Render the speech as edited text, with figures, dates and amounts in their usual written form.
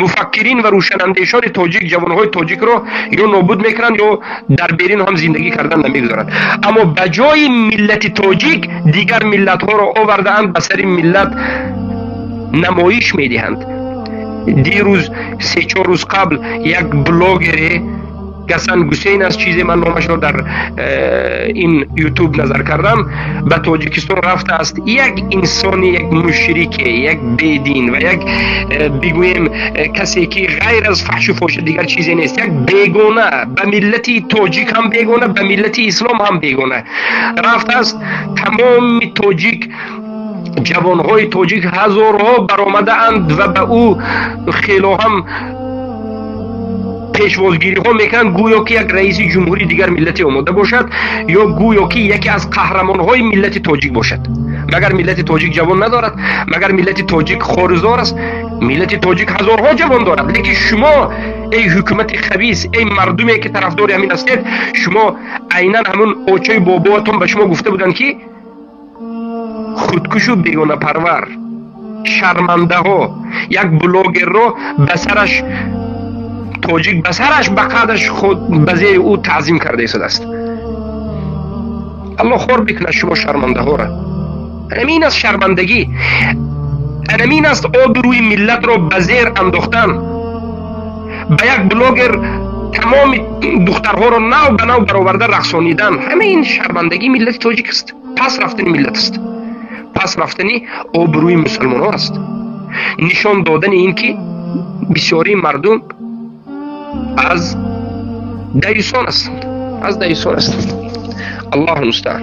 Муфаккирин ва рӯшанандешони тоҷик, ҷавонҳои тоҷикро ё нобуд мекунанд, ё дар берин ҳам зиндагӣ кардан намегузоранд. Аммо ба ҷои миллати тоҷик дигар миллатҳоро овардаанд, ба сари миллат намоиш медиҳанд. Дирӯз, 3-4 рӯз қабл, як блогере, Гасан Гусейн аст, чизе ман номашро дар ин Ютуб назар кардам, ба Тоҷикистон рафтааст. Як инсони, як мушрике, як бедин ва як бигӯем касе ки ғайр аз фаҳшу фоҳиша дигар чизе нест, як бегона, ба миллати тоҷик ҳам бегона, ба миллати ислом ҳам бегона рафтааст. Тамоми тоҷик, ҷавонҳои тоҷик ҳазорҳо баромадаанд ва ба ӯ хело ҳам пешвозгириҳо мекунанд, гӯё ки як раиси ҷумҳури дигар миллате омода бошад ё гӯё ки яке аз қаҳрамонҳои миллати тоҷик бошад. Магар миллати тоҷик ҷавон надорад? Магар миллати тоҷик хорузор аст? Миллати тоҷик ҳазорҳо ҷавон дорад. Лекин шумо, эй ҳукумати хабис, эй мардуме ки тарафдори ҳамин ҳастед, шумо айнан ҳамун очаи бобоатон ба шумо гуфта буданд, ки худкушу бегонапарвар, шармандаҳо. Як блогерро ба сараш тоҷик, ба сараш, ба қадраш худ ба зери ӯ таъзим карда истодааст. Аллоҳ хор бикунад шумо шармандаҳоро. Анамин аст шармандагӣ, анамин аст обрӯи миллатро ба зер андохтан. Ба як блогер тамоми духтарҳоро нав ба нав бароварда рақсонидан, ҳама ин шармандагии миллати тоҷик аст, пас рафтани миллат аст, пас рафтани обрӯи мусалмонҳо аст, нишон додани ин ки бисёрии мардум аз даюсон ҳастанд, аз даюсон ҳастанд. Аллоҳу мустаъан.